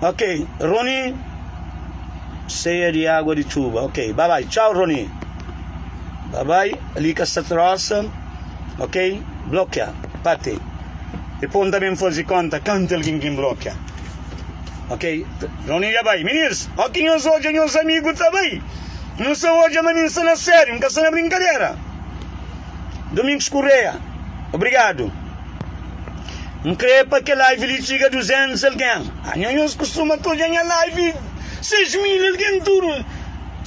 Ok, Rony, ceia di água di txuba. Ok, bye bye. Tchau, Rony. Bye bye. Ali ka sta trosa. Ok, blokia. Pati. Dipôs N ta ben faze konta kantu algen ki N blokia. Ok, Rony dja bai. Minis, ó ki nhos odja nhos amigu ta bai. Nhos ta odja ma mi N sta na sériu, N ka sta na brinkadera. Domingos Correia, obrigadu. N krê pa kel live li txiga 200 algen. Anho nhos kustuma ta odja nha live 6000 algen tudu,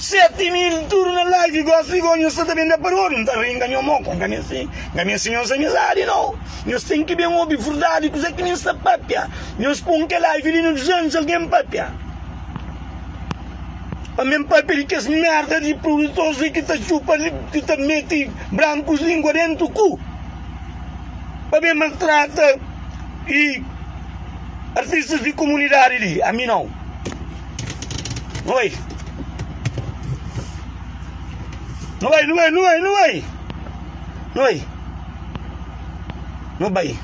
7000 tudu na live. Gosi li gosi nhos sta ta ben da parodu. N ta rinka nho moku. N ka meste, N ka meste nhos amizadi nau. Nhos ten ki ben obi verdadi kuzê ki mi sta papia. Nhos pon kel live li na 200 algen papia. Pa mi N papia di kes merda di produtores li ki ta txupa, ki ta mete brankus lingua dentu ku. Pa ben maltrata i artistas di komunidadi li, ami nau. Nu bai. Nu bai, nu bai, nu bai, nu bai. Nu bai. Nu bai.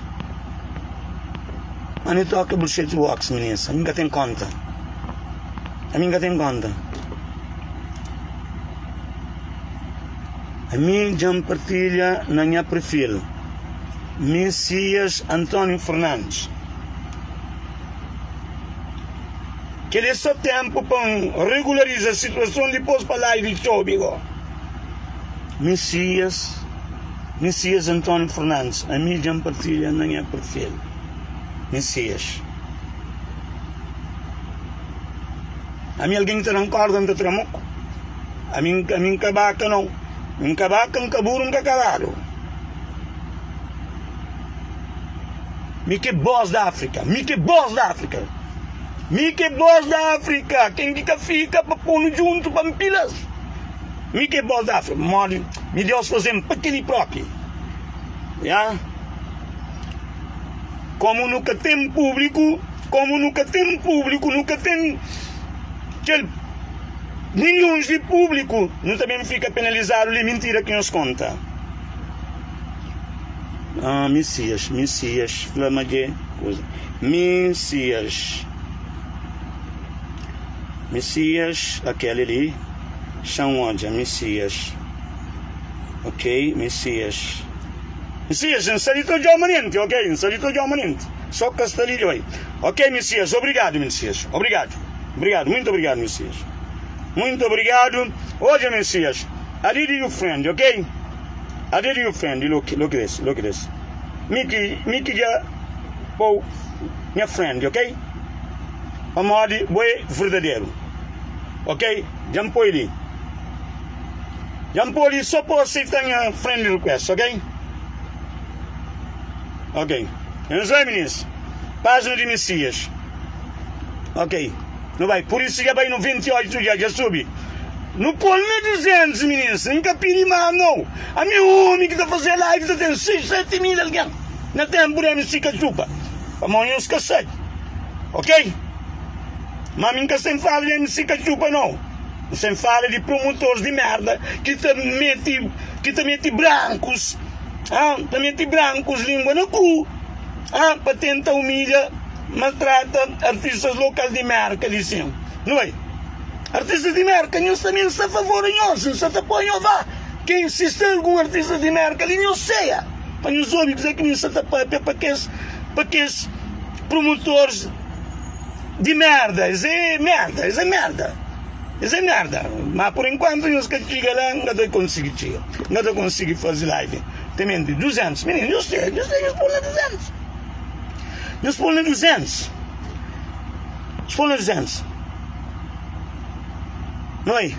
Ma nu toka bullshit walks, minisa. Ami ka ten konta. Ami ka ten konta. Ami dja N partilha na nha perfil Messias António Fernandes. Kel é só tempu pa N regulariza situason dipôs pa live txobi go. Messias Messias António Fernandes Ami dja N partilha na nha perfil Messias Ami algen ki ta da-m korda N ta tra moku. Ami ami N ka baka nau N ka baka N ka buru N ka kabalu Mi ki é bós di Áfrika Mi ki é bós di Áfrika Mi ki é bós di Áfrika Ken ki ka fika pa pô-nu djuntu pa N pila-s Mi ki é bós di Áfrika Modi mi Deus faze-m pa kel-li própi Ya Komu nu ka ten públiku Komu nu ka ten públiku Nu ka ten kel. Milhons di públiku nu ta ben fika penalizadu li mintira ki nhos konta. Ah, Messias, Messias, fla ma dje kuza. Messias. Messias, aquele ali. Xan odja, Messias. Ok, Messias. Messias, N sta li ta odjau manenti, ok? N sta li ta odjau manenti. Só ka sta li, oi. Ok, Messias, obrigado, Messias. Obrigado. Obrigado, muito obrigado, Messias. Muito obrigado. Odja, Messias. I did you friend, ok? I did you friend. Look, look this, look this. Mi ki, mi ki dja pou nha friend, ok? Pamodi bo é verdaderu. Ok? Dja N poi li. Dja N poi li só pa aceita nha friend request, ok? Ok. Nhos minis. Página di Messias. Ok nu bai pur isu dja bai 98 dja dja subi nu pol na 200 minis N ka pidi mas nau ami omi ki ta faze live ta ten 6 7 mil algen na tempu di MC Katxupa pamodi nhos ka sabi ok ma mi N ka sen fala di MC Katxupa nau N sen fala di promotores di merda ki ta meti ki ta meti brancos ah ta meti brancos lingua na ku ah pa tenta humilha Maltrata artistas local di Merka li sim nu bai artistas di Merka nhos ta mi nsta favor di nhos nsta ta poi nhos va ken si sta algun artistas di Merka li nhos seia pa nhos obi kuze ki mi nsta ta papia pa kes pa kes promotores di merda es é merda es é merda es é merda ma por enquanto nhos ka txiga la nka ta konsigi txiga nka ta konsigi fazi live tementi 200 mininu nhos seia nhos seia nhos poi na 200. Nhos pô-l na 200. Nhos pô-l na 200. Noi.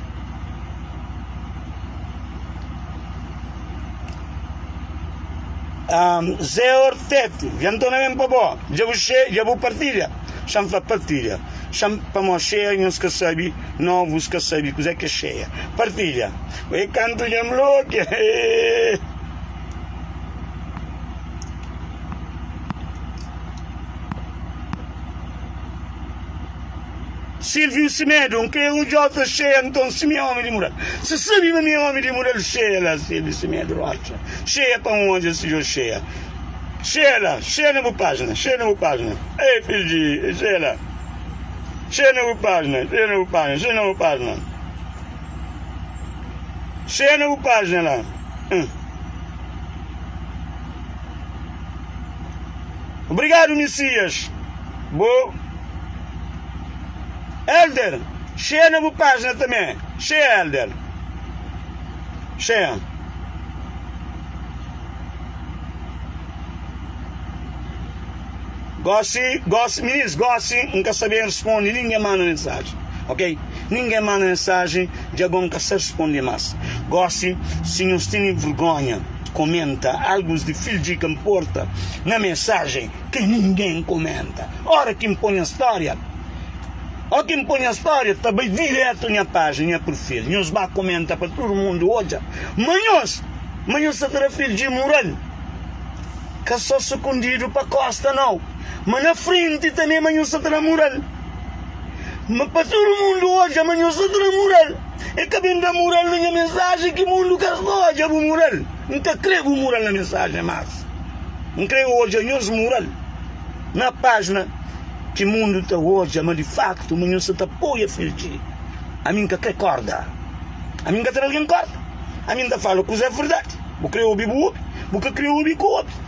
Um, Zé Ortete, dja N torna ben pa bo. Dja bu xe, dja bu partilha. Xa-m fla partilha. Xa-m pamó xeia nhos ka sabe, novus ka sabe kuzé ki é xeia. Partilha. Oi kantu dja N blokia. Silvio Semedo, N kre odja ta xeia nton si mi é omi di mural. Si sabi ma mi é omi di mural xeia la Silvio Semedo Rocha xeia pa N odja si djo xeia. Xeia la, xeia na bu pajina, xeia na bu pajina. Ei fidji, xeia la. Xeia na bu pájina, xeia na bu pájina, xeia na bu pájina. Xeia na bu pájina la. Hum. Obrigado, Messias. Bo. Elder, xeia na bu pájina também. Xeia, Elder. Xeia. Gosi, gosi, minis, gosi N ka sa ben risponde ningen manda mensajen, ok? Ningen manda mensajen, dja go N ka sa risponde mas. Gosi, si nhos tene vergonha, komenta algus di fidju ka nporta na mensajen ke ningen komenta. Ora ki N poi nha storia, o ki N poi nha storia ta bai diretu nha pajina, nha perfil. Nhos ba komenta pa tudu mundu odja ma nhos, ma nhos sa ta da fidju mural. Ka só sukundidu pa kosta nau, ma na frenti tanbê ma nhos sa ta da mural. Ma pa tudu mundu odja ma nhos sa ta da mural. E ka ben da mural na nha mensajen ki mundu ka sta odja bu mural. N ka kre bu mural na mensajen mas N kre odja nhos mural na pajina ki mundu ta odja ma di faktu ma nhos sa ta apoia Fiji. Ami N ka kre korda. Ami N ka ta da algen korda. Ami N ta fala kuza é verdadi. Bu kre obi, bu obi. Bu ka kre obi, ka obi.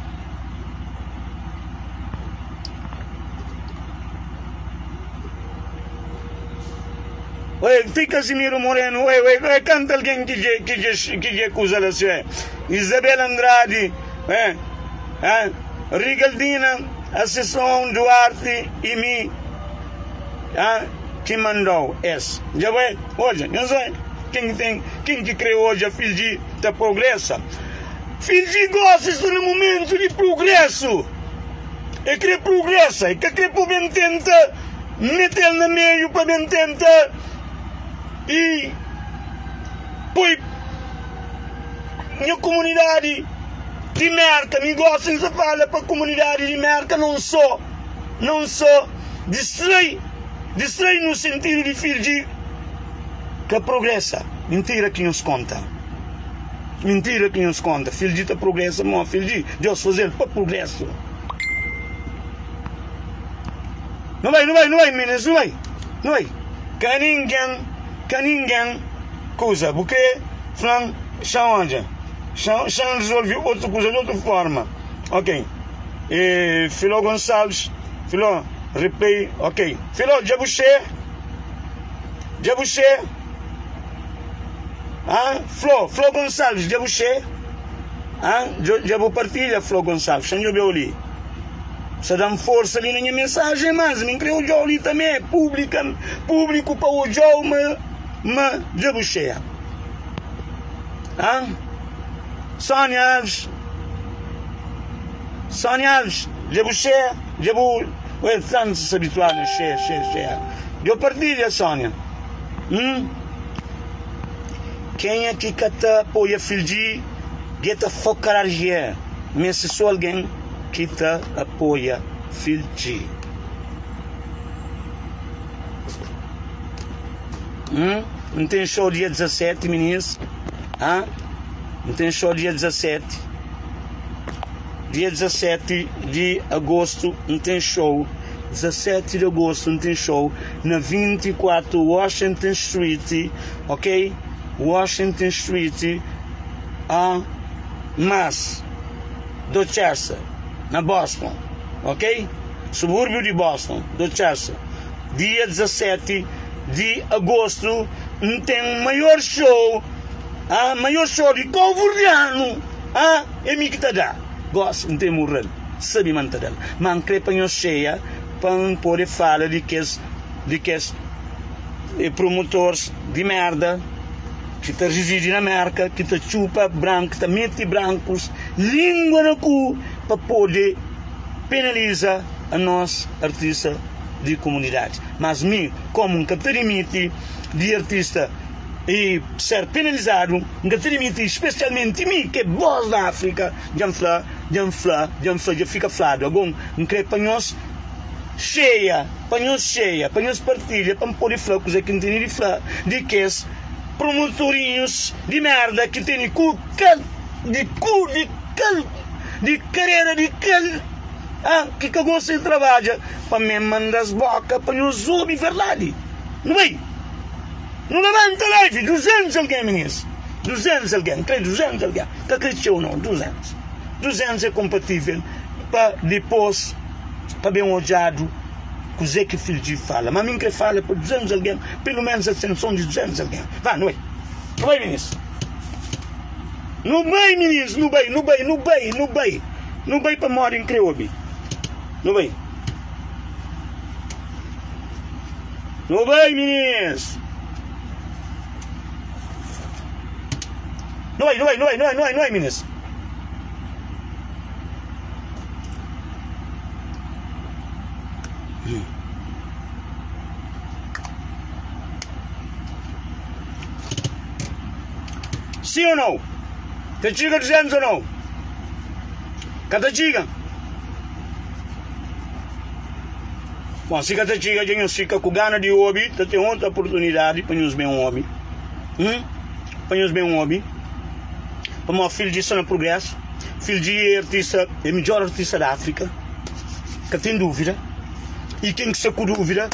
Oi, ti Casimiro Moreno, oi, oi, oi, canta alguém que dje, que dje, que dje kuza la se. Isabel Andrade, é, é, Rigaldina, Assessão Duarte e mi, é, que mandou esse. Já vai, hoje, não sei. Quem tem, quem que crê hoje a filho de ta progresa. Filho de gosta sta na momento de progresso. E kre progresa, e ka kre pa ben tenta metel na meio pa ben tenta e poi nha comunidade di Merka. Mi gosta N sa fala pa comunidade di Merka não só, não só distrai, distrai no sentido di filho de ka progresa. Mintira ki nhos konta. Mintira ki nhos konta. Fil di ta progresa mo fil di Deus fazel pa progresu. Nu bai, nu bai, nu bai, minis, nu bai, nu bai. Ka ningen, ka ningen kuza. Bu kre flan xan odja. Xan, xan resolvi otu kuza di otu forma. Ok. E Filó Gonçalves, Filó, replay, ok. Filó, dja bu xe? Dja bu xe? Hã? Flo, Flo Gonçalves, dja bu xe? Hã? Dja bu partilha, Flo Gonçalves? Xa njo beu li. Sa da-m forsa li na nha mensajen, mas mi N kre odja-u li tanbe, públika, públiku pa odja-u ma, ma dja bu xe. Hã? Sónia Alves, Sónia Alves, dja bu xe? Dja bu. Ué, tantu sa habituadu na xe, xe, xe. Djo partilha, Sónia. Hum? Kenha ki ka ta apoia Fildji ge ta fokarargie meste so algen ki ta apoia Fildji. Hum? N ten show dia 17, minis. Hã? N ten show dia 17. Dia 17 di agostu N ten show. 17 di agostu N ten show na 24 Washington Street, ok? Washington Street, a Mass, Dorchester, na Boston, ok? Subúrbiu di Boston, Dorchester. Dia 17 di agostu N ten maior show, a maior show di Cabo-Verdiano, a é mi ki ta da. Gosi N ten mural. Sabe ma N ta da-l. Ma N kre pa nhos xeia pa N pode fala di kes di kes promotors di merda ki ta rizidi na Merka, ki ta txupa branku, ki ta mete brankus lingua na ku pa pode penaliza anos artista di kumunidadi. Mas mi, komu N ka ta dimiti di artista i ser penalizadu, N ka ta dimiti, spesialmenti mi ki é bos na Afrika, dja N fla. Dja N fla, dja N fla, dja fika fladu. Ago N kre pa nhos xeia, pa nhos xeia, pa nhos partilha, pa N pode fla kuzê ki N tene di fla di kes promotorinhus di merda ki tene ku kal, di ku, di kal, di karera di kal. Ah, ki ka gosta di trabadja, pa mi manda-s boka pa nhos obi verdadi. Nu bai! Nu labanta live, 200 algen, minis. 200 algen, kre 200 algen, ka kre txeu nau, 200. 200 é konpatível pa dipôs pa ben odjadu kuzê ki Fildji fala. Má mi N kre fala pa 200 algen, pelu ménus atenson di 200 algen. Vá, nu bai! Nu bai, minis! Nu bai, minis, nu bai, nu bai, nu bai, nu bai, nu bai pamodi N kre obi. Nu bai. Nu bai, minis. Nu bai, nu bai, nu bai, nu bai, nu bai, nu bai, minis. Sim ou não? Ta txiga 200 ou não? Ka ta txiga? Bom, si ka ta txiga, dja nhos fika ku gana di obi, ta ten otu oportunidadi pa nhos ben obi. Hum? Pa nhos ben obi. Pamodi Phil G sta na progresu. Phil G é artista, é midjor artista da África. Ka ten dúvida. E ken ki sta ku dúvida,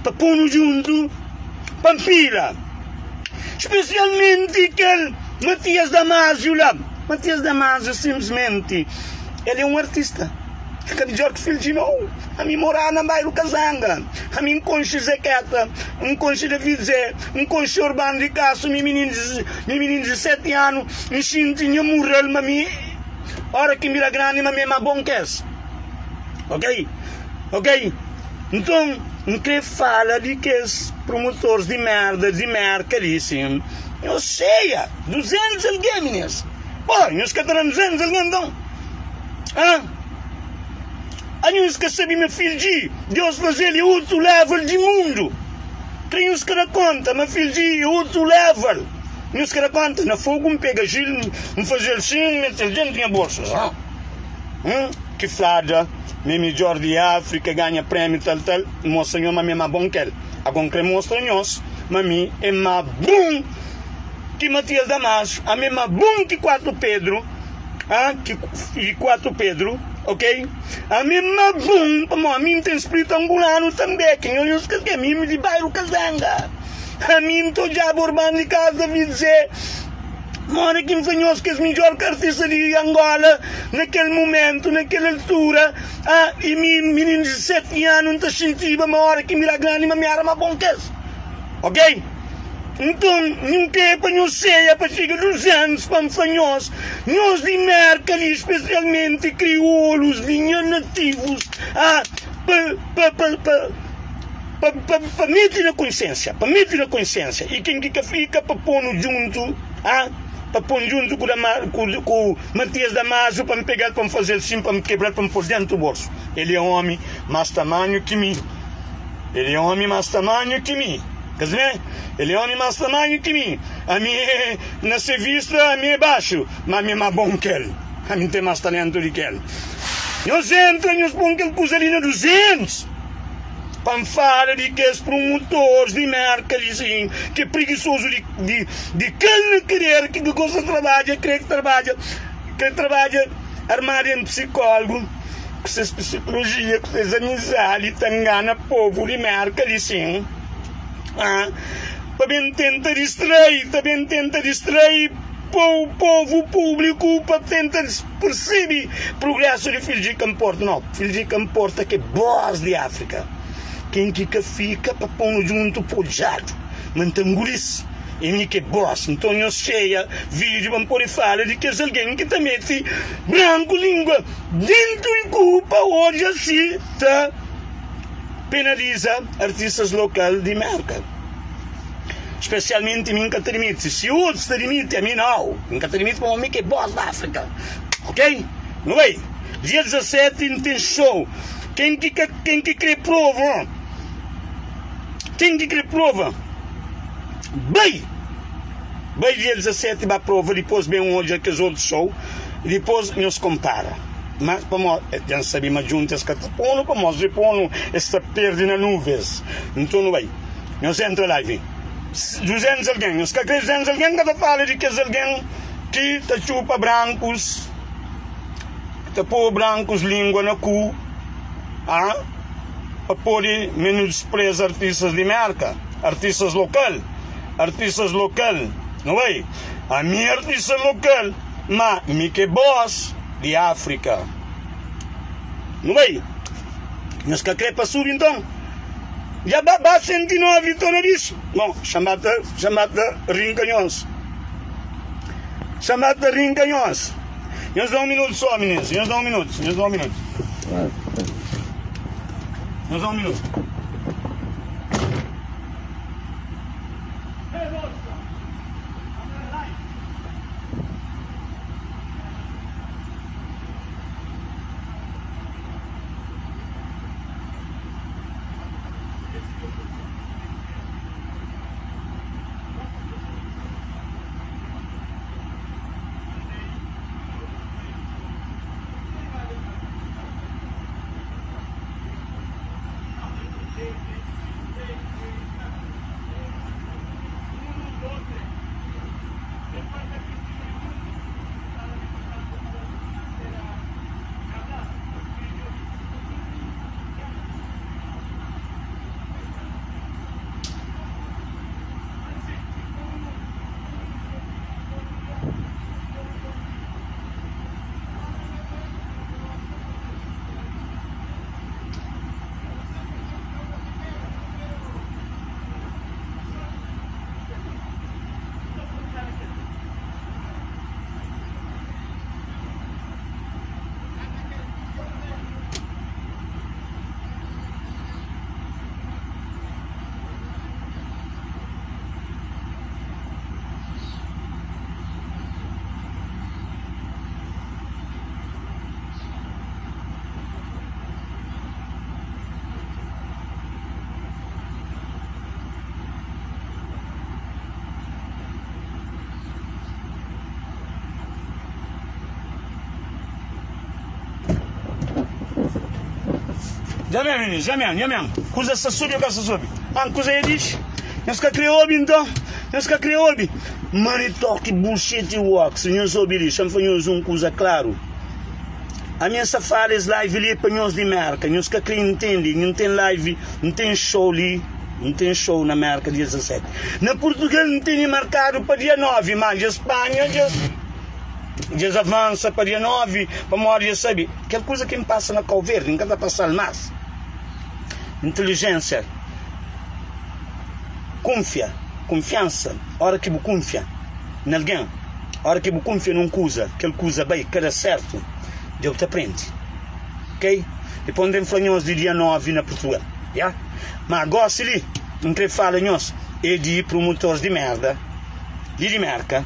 pa pô-nu djuntu. Pampila, spesialmenti kel Matias Damasio la. Matias Damasio simplismenti el é un artista. El ka midjor ki Phil G nau. Ami morá na bairu Kazanga. Ami N konxe Zeketa, N konxe David Zé, N konxe Urbano di Castro. Mi mininu mi mininu di 7 anu N xinti nha mural ma mi ora ki N bira grandi ma mi é ma bon ki es. Ok? Ok? Nton, N krê fala di kes promotores di merda di Merka li, sin. Nhos xeia 200 algen, minês. Pô, nhos ka ta da 200 algen, nton? Hã? A nhos ka sabe ma Phil G, Deus faze-l é otu level di mundu. Krê nhos ka da konta ma Phil G é otu level. Nhos ka da konta? Na fogu N pega Gil, N faze-l sin, N mete-l dentu nha bolsu. Hã? Hum? Ki flada ma é midjor di Áfrika, ganha prémiu tal tal, N mostra nho ma mi é má bon ki el. Agó N krê mostra nhos ma mi é má bon ki Matias Damasio, ami é má bon ki 4 Pedru, ah, ki 4 Pedru, ok? Ami é má bon pamodi ami N ten spritu angolanu tanbê, ki nho nhos ka ami é di bairu Kazanga, ami N ta odjaba Urbano di Kasa David Zé. Modi ki N fla nhos kes midjór artista di Angola na kel momentu, na kel altura, ah, i mi, mininu di 7 anu, N ta xintiba ma óra ki N bira grandi ma mi éra más bon ki es. Ok? Nton, N krê pa nhos seia pa txiga 200 pa N fla nhos, nhos di Mérka li, spesialmenti kriolus di nha nativus, ah, pa, pa, pa, pa. Pa, pa, pa mete na konsiensia, pa mete na konsiensia. I ken ki ka fika pa ponu djuntu, ah, pa pon djuntu ku Dama, ku, ku Matias Damasio, pa N pegal, pa N fazel sin, pa N kebral, pa N pol dentu bolsu. El é omi mas tamanhu ki mi. El é omi mas tamanhu ki mi. Ka sbe? El é omi mas tamanhu ki mi. Ami é, na se vista, ami é baxu, ma ami é ma bon ki el. Ami N ten mas talentu di ki el. Nhos entra, nhos pon kel kuza li na 200. Pa N fala di kes promotores di Merka li sin, ki é prigisozu di di di kel na krer ki ka gosta trabadja, kre trabadja, kre trabadja armadu en psikólogu ku ses psikolojia, ku ses amizadi ta ngana povu di Merka li sin, ah, pa ben tenta distrai, ta ben tenta distrai po povu públiku pa tenta Percebe progresso di fidju di ka nporta no fidju di ka nporta ke boss di Afrika ken ki ka fika pa ponu djuntu po djadu ma nta ngulis e mi ke boss nton nhos xeia video pa npode fala di kes algen ki ta mete branku lingua dentu di ku pa odja si ta penaliza artistas lokal di merka. Spesialmenti mi N ka ta dimiti. Si otus ta dimiti, ami nau. N ka ta dimiti pamodi mi ki é bós di Áfrika. Ok? Nu bai. Dia 17 N ten show. Ken ki ka, ken ki kre prova, ken ki kre prova, bai! Bai dia 17 ba prova, dipôs ben odja kes otus show, dipôs nhos konpara. Ma pamodi dja N sabe ma djuntu es ka ta pô-nu, pamodi si pô-nu es ta perde na nuvens. Nton nu bai. Nhos entra live 200 algen nhos ka kre 200 algen ka ta fala di kes algen ki ta txupa brancos. Ki ta pô brancos língua na cu, ah, pa pode menospreza artistas di Merca, artistas local, artistas local, não é? Ami é artista local, ma mi que é boss di África. Não é? Nhos ka kre pa subi então? Dja ba ba 109 tona disso. Bom, chamata, chamata rinca nhos. Chamata rinca nhos. Nhos dá um minuto só, meninos. Nhos dá um minuto. Nhos dá um minuto. Nhos dá um minuto. Dja ben, meninos, dja ben, dja ben. Kuza sta subi ou ka sta subi? Ah, kuza é dixi. Nhos ka kre obi nton? Nhos ka kre obi? Money talk bullshit walks. Nhos obi li, xa-m fla nhos un kuza klaru. Ami N sta fala es live li é pa nhos di Merka. Nhos ka kre intende. N ten live, N ten show li, N ten show na Merka dia 17. Na Purtugal N tene markadu pa dia 9, ma dja Spanha dja. Dja es avansa pa dia 9, pamodi es sabe kel kuza ki N pasa na Kau Verdi, N ka ta pasa-l más. Intilijénsia, kunfia, kunfiansa, óra ki bu kunfia na algen, óra ki bu kunfia na un kuza, kel kuza bai ka da sértu, dja bu ta prende. Ok? Dipôs N ben fla nhos di dia 9 na Purtugal, ya? Má gósi li, N krê fala nhos é di promotores di mérda li di Mérka.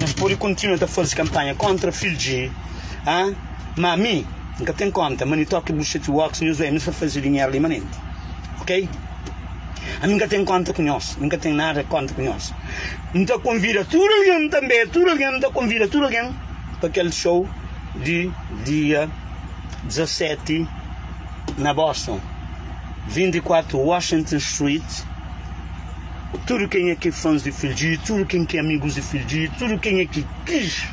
Nhos pode kontinua ta faze kanpanha kontra Fildji, ah, ma mi N ka ten konta. Money talk bullshit walks, nhos bai, nhos ta faze dinheru li manenti, ok? Ami N ka ten konta ku nhos, N ka ten nada konta ku nhos. N ta konvida tudu algen tanbe, tudu algen, N ta konvida tudu algen pa kel show di dia 17 na Boston, 24 Washington Street. Tudu kenha ki é fãs di Fildji, tudu ken ki é amigus di Fildji, tudu kenha ki kis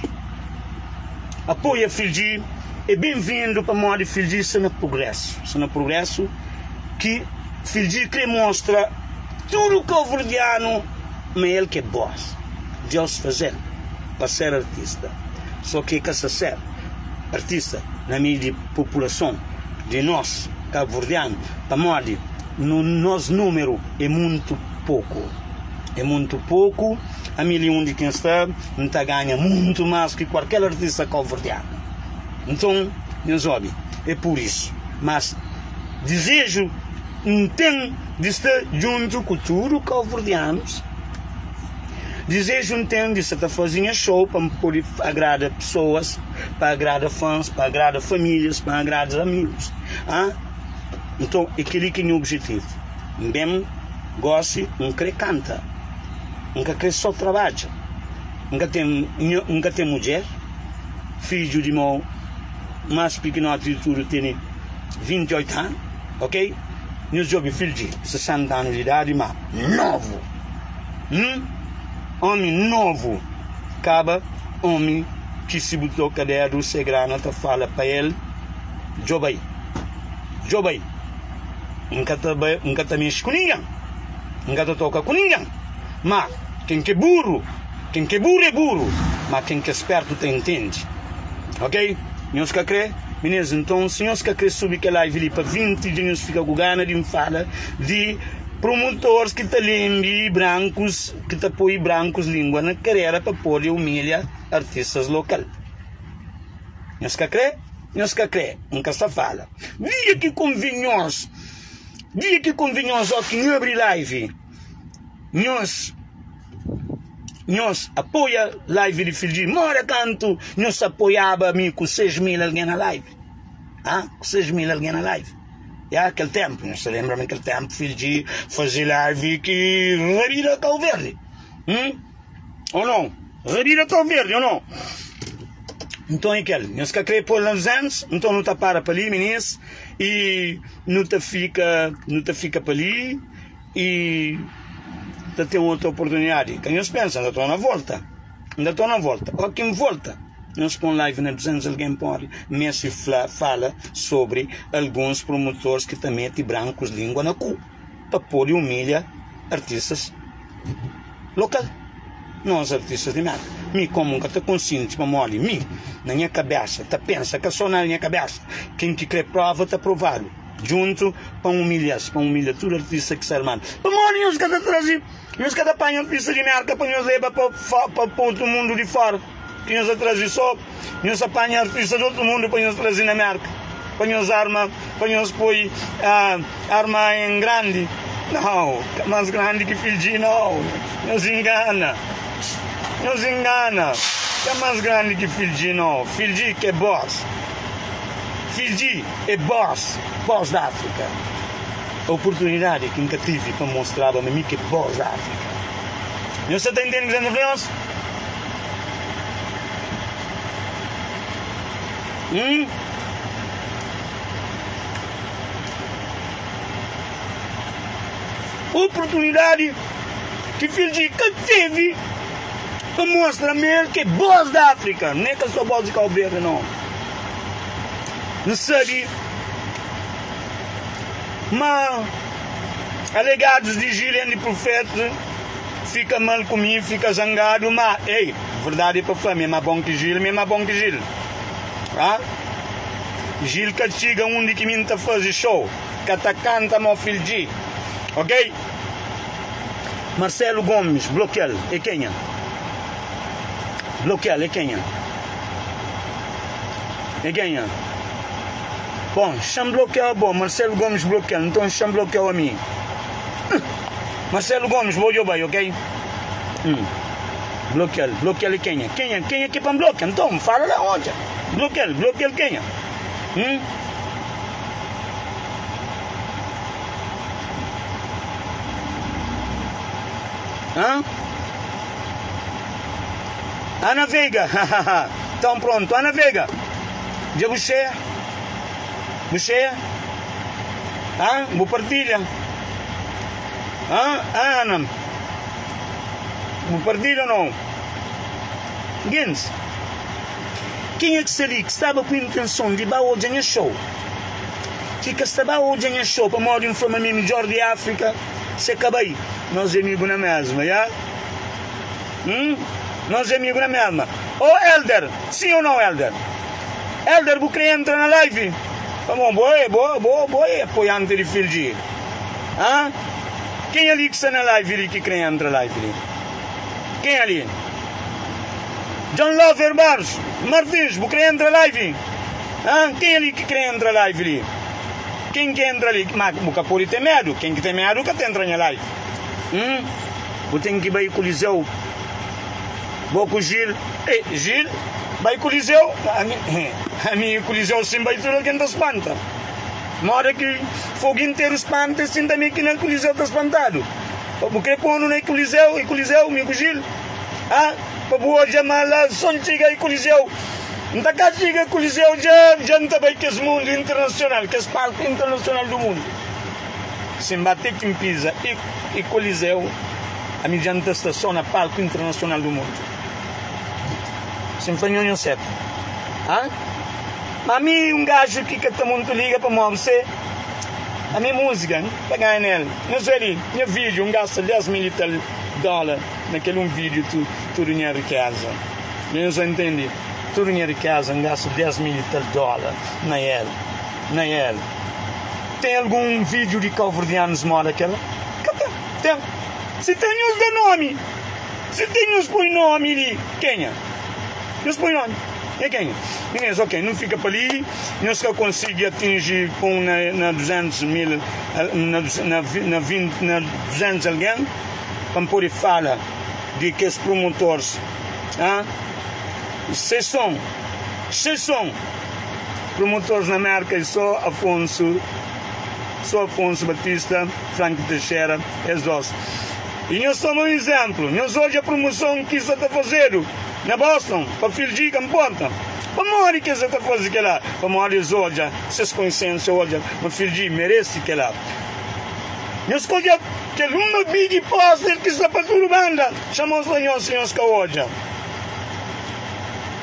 apoia Fildji é ben-vindu pamodi Fildji sta na prugrésu, sta na prugrésu ki Fildji krê mostra tudu kauverdianu ma el ki é bós. Deus faze-l pa ser artista, sô ki el ka sta ser artista na meiu di populason di nos kauverdianu pamodi nos númeru É muntu poku, é muntu poku. Ami li undi ki N sta, N ta ganha muntu más ki kualker artista kauverdianu. Nton, nhos obi, é pur isu. Mas dizeju N ten di sta djuntu ku tudu kauverdianus. Dizeju N ten di sta ta faze nha show pa N pode agrada pesoas, pa agrada fans, pa agrada famílias, pa agrada amigus. Nton, é kel-li ki é nha obijetivu. N ben gósi N krê kanta N ka krê sô trabadja N ka ten N ka ten mudjer Fidju di meu más pikinoti di tudu tene 28 anu ok Nhos djobe fidju di 60 anu di idadi má novu Hum Ómi novu Kaba ómi. ki si bu toka dedu se grana ta fala pa el djobai djobai N ka ta bai N ka ta mexi ku ningen N ka ta toka ku ningen Ma ken ki é buru ken ki é buru é buru Ma ken ki é spertu ta intende Ok nhos ka kre Minês nton si nhos ka kre subi kel live li pa 20 dja nhos fika ku gana di N fala di promotors ki ta lenbi brankus ki ta poi brankus lingua na karera pa pode umilha artistas lokal. Nhos ka kre? Nhos ka kre? N ka sta fala. Dia ki konven nhos, dia ki konven nhos ó ki N abri live, nhos nhos apoia live di Fildji. Mora kantu nhos apoiaba mi ku 6 mil algen na live? Ha? Ku 6 mil algen na live? Ya, kel ténpu, nhos ta lenbra ma kel ténpu Fildji faze live ki rabida Kau Verdi. Hum? Ou não? Rabida Kau Verdi, ou não? Nton é kel, nhos ka kre pô-l na 200, nton nu ta para pa li, minis, i nu ta fika, nu ta fika pa li i ta ten otu oportunidadi. Ka nhos pensa, N ta torna volta, N ta torna volta. Ó ki N volta, nhos pô-m live na 200 algen pode meste fla, fala sobri alguns promotores ki ta mete brankus lingua na ku pa pode umilha artistas lokal. Nos artistas di Merka. Mi komu N ka ta konsinti pamodi mi na nha kabesa ta pensa ka so na nha kabesa ken ki kre prova ta provadu djuntu pa N umilha-s pa N umilha tudu artista ki sta armadu pamodi nhos ka ta traze nhos ka ta panha artista di Merka pa nhos leba pa pa otu mundu di fora ki nhos ta traze so nhos ta panha artista di otu mundu pa nhos traze na Merka pa nhos arma pa nhos poi arma en grandi nau ka mas grandi ki Fiji nau nhos ingana nhos ingana ka mas grandi ki Fiji nau Fiji ke boss Fiji é boss boss da Afrika oportunidadi ki N ka tivi pa mostraba ma mi ke boss da Afrika nhos sa ta intende kuzê N ta fla nhos? Hum? Oportunidadi ki Fiji ka tevi pa mostra ma el ki é bós di Áfrika, n'é ka só bós di Cabo Verde não. N sabe ma alegados di Gillian di Profeta fika mal ku mi, fika zangadu, ma ei, verdadi é pa fla, mi é más bon ki Gil, mi é más bon ki Gil. Ah? Gil ka txiga undi ki mi N ta faze show, ka ta kanta mo fil G. Ok? Marcelo Gomes, blokia-l, é kenha? Blokia-l, é kenha? É kenha? Bom, xa-m blokia-u bo, Marcelo Gomes blokia-l, nton xa-m blokia-u ami. Marcelo Gomes, bo djo bai, ok? Hum. Blokia-l, blokia-l é kenha? Kenha, kenha ki pa N blokia? Nton, fala la, odja. Blokia-l, blokia-l kenha? Hum? Hã? Ana Veiga, Então pronto, Ana Veiga, dja bu xeia? Bu xeia? Hã? Bu partilha? Hã? Ana, bu partilha ou não? Gens, kenha ki sta li ki staba ku intenson di ba odja nha show, ki ka sta ba odja nha show pamodi N fla ma mi é midjor di Áfrika, se ka bai, nos é amigu na mesma, ya? Hum? Nos é amigu na mesma. Ô Elder, sim ou não Elder? Elder, bu kre entra na live? Pamodi bo é, bo, bo, bo é apoiante di Fildji. Hã? Ken ali ki sta na live li ki kre entra live li? Ken ali? John Lover Barros Martins, bu kre entra live? Hã? Ken ali ki kre entra live li? Ken ki entra li? Ma bu ka pode ten medu. Ken ki ten medu ka ta entra nha live. Hum? Bu ten ki bai Coliseu. Bo ku Gil. Ei, Gil, bai Coliseu. Ami, ami Coliseu sin bai tudu algen ta spanta. Moda ki fogu interu spanta, sin tanbe ki na Coliseu ta spantadu. Pa bu kre ponu na Coliseu, e Coliseu, mi ku Gil. Ha? Pa bu odja ma la son txiga e Coliseu. N ta ka txiga Coliseu dja, dja N ta bai kes mundu internasional, kes palku internasional du mundu. Si N ba te ki N piza e, e Coliseu, ami dja N ta sta so na palku internasional du mundu. Si N fla nho, nho seta. Ha? Ma mi un gaju ki ka ta muntu liga pa move se ami música N ta ganha nel. Nho zé li, nha vídeo N gasta 10 mil e tal dólar na kel un vídeo tu, tudu nha rikeza. Nho sa ntende? Tudu nha rikeza N gasta 10 mil e tal dólar na el, na el. Ten algun vídeo di kauverdianus moda kel? Ka ten. Ten. Si ten nhos da nomi. Si ten nhos poi nomi di kenha? Nhos poi nomi di kenha? Minês, ok, nu fika pa li, nhos ka konsigi atinji pon na na 200 mil, na na na 20 na 200 algen pa N pode fala di kes promotors. Ah, ses son, ses son promotors na Merka e so Afonso, so Afonso Batista, Frank Teixeira, es dos. I nhos toma un izénplu, nhos odja promoson ki sta ta fazedu na Boston pa Fiji, ka nporta pamodi ki es sta ta faze kel-la, pamodi es odja, ses konsiénsia odja ma Fiji merese kel-la. Nhos ka odja kel uma big poster ki sta pa tudu banda, xa mostra nhos si nhos ka odja.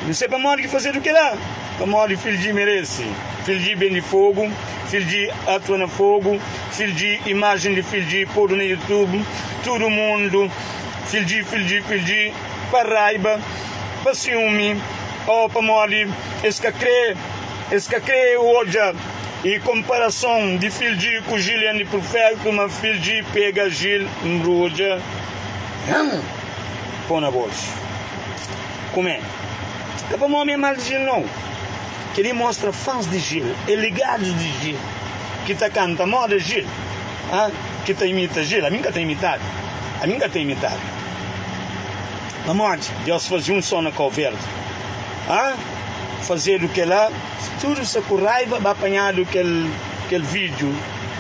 N sai pamodi ki fazedu kel-la, pamodi Fiji merese. Fiji ben di fogu. Fildji atua na fogu Fildji imajen di Fildji podu na youtube Tudu mundu Fildji Fildji Fildji Pa raiba pa siumi Oh pamodi es ka kre Es ka kre odja E konparason di Fildji ku Gil Andy Perfecto Ma Fildji pega Gil nbrudja Hum Po na bolsu Kume Ka pamodi mi é mal di Gil nau. Kel-li mostra fãs di Gil é ligadus di Gil, ki ta kanta moda Gil, ah, ki ta imita Gil. Ami N ka ta imitadu, ami N ka ta imitadu. Pamodi Deus faze un só na Kau Verdi, ah, fazedu kel-la, tudu sta ku raiva, ba panhadu kel, kel vídiu,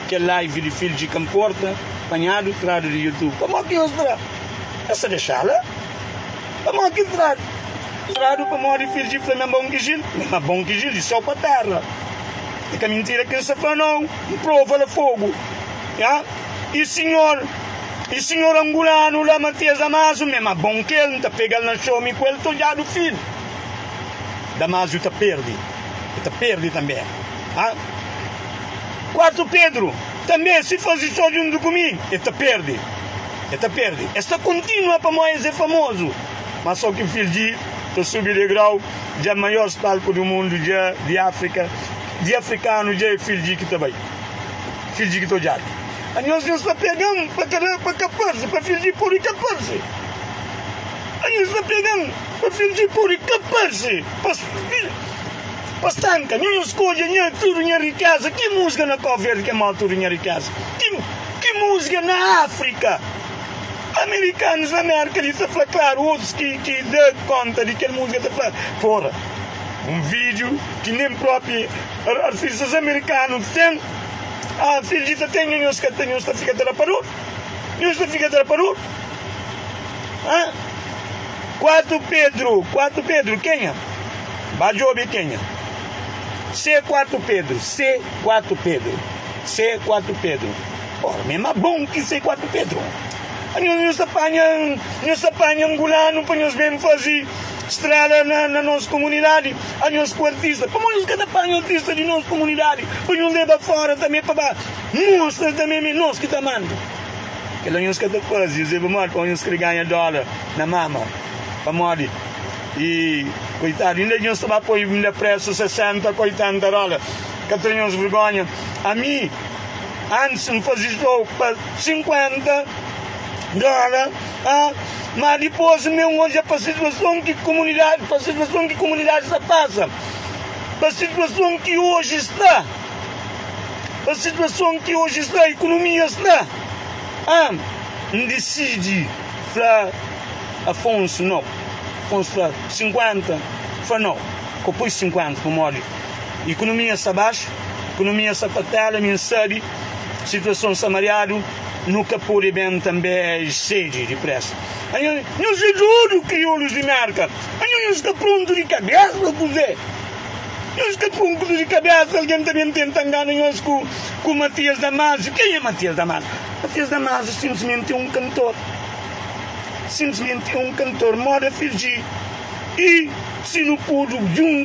kel live di Fidju di Kanporta, panhadu, tradu di YouTube. Pamodi ki nhos tra? Es ta dexa-la? Pamodi ki tradu? Tradu pamodi fidju di fla ma é bon ki Gil, ma bon ki Gil di séu pa téra. É ka mintira ki N sta fla nau, N prova la fogu. Nha i sinhor, i sinhor angulanu la Matias Damazu, ma é ma bon ki el, N ta pega-l na txon mi ku el ta odjadu fil. Damazu ta perde, el ta perde tanbe. Ha? 4 Pedru tanbe si faze txon djuntu ku mi, el ta perde. El ta perde. Es ta kontinua pamodi es é famozu. Má só ki Fiji ta subi degrau dja maior palku du mundu dja di Afrika di afrikanu dja é Fiji ki ta bai. Fiji ki ta odjadu. Anhos nhos ta pega-m pa ka pa ka parse pa Fiji pode ka parse. Anhos ta pega-m pa Fiji pode ka parse pa pa stanka. Nho nhos skodje nha tudu nha rikeza. Ki musika na Kau Verdi ki é maior tudu nha rikeza? Ki Ki múzika na Áfrika? Amerikanus na Mérka li ta fla klaru, otus ki ki da konta di kel múzika ta fla, Porra, un vídiu ki nen própi artistas amerikanu ten. Ah, fidju ta ten, nhos ka ta, nhos ta fika ta da pa dor. Nhos ta fika ta da pa dor. Ah, 4 Pedru, 4 Pedru, kenha? Ba djobe kenha. C4 Pedru, C4 Pedru. C 4 Pedro Ora mi é ma bon ki C 4 Pedro Anhos nhos ta panha nhos ta panha angulanu pa nhos ben fazi strela na na nos komunidadi anhos ku artista pamodi nhos ka ta panha artista di nos komunidadi pa nhos leba fora tanbe pa ba mostra tanbe ma é nos ki ta manda kela nhos ka ta fazi nhos leba modi pamodi nhos kre ganha dola na mama pamodi i koitadu inda nhos ta ba poi inda presu 60 ku 80 dola. Ka ten nhos vergonha. Ami antis N faze show pa 50 dóla, ah, ma dipôs mi N odja pa situason ki komunidadi, pa situason ki komunidadi sta pasa, pa situason ki oji sta, pa situason ki oji sta, ikonomia sta, ah, N disidi fla Afonso nau. Afonso fla 50, N fla nau, ka poi 50 pamodi. Ikonomia sta baxu, ikonomia sta pa tela, mi N sabe situason sta mariadu, nu ka pode ben tanbe sede dipresa. Anho nhos é dodu kriolus di Merka, anho nhos ka prontu di kabesa kuze? Nhos ka prontu di kabesa, algen ta ben tenta ngana nhos ku ku Matias Damasio. Ken é Matias Damasio? Matias Damasio simplesmenti é un kantor, simplesmenti é un kantor moda Fiji i. Si nu pudu djuntu.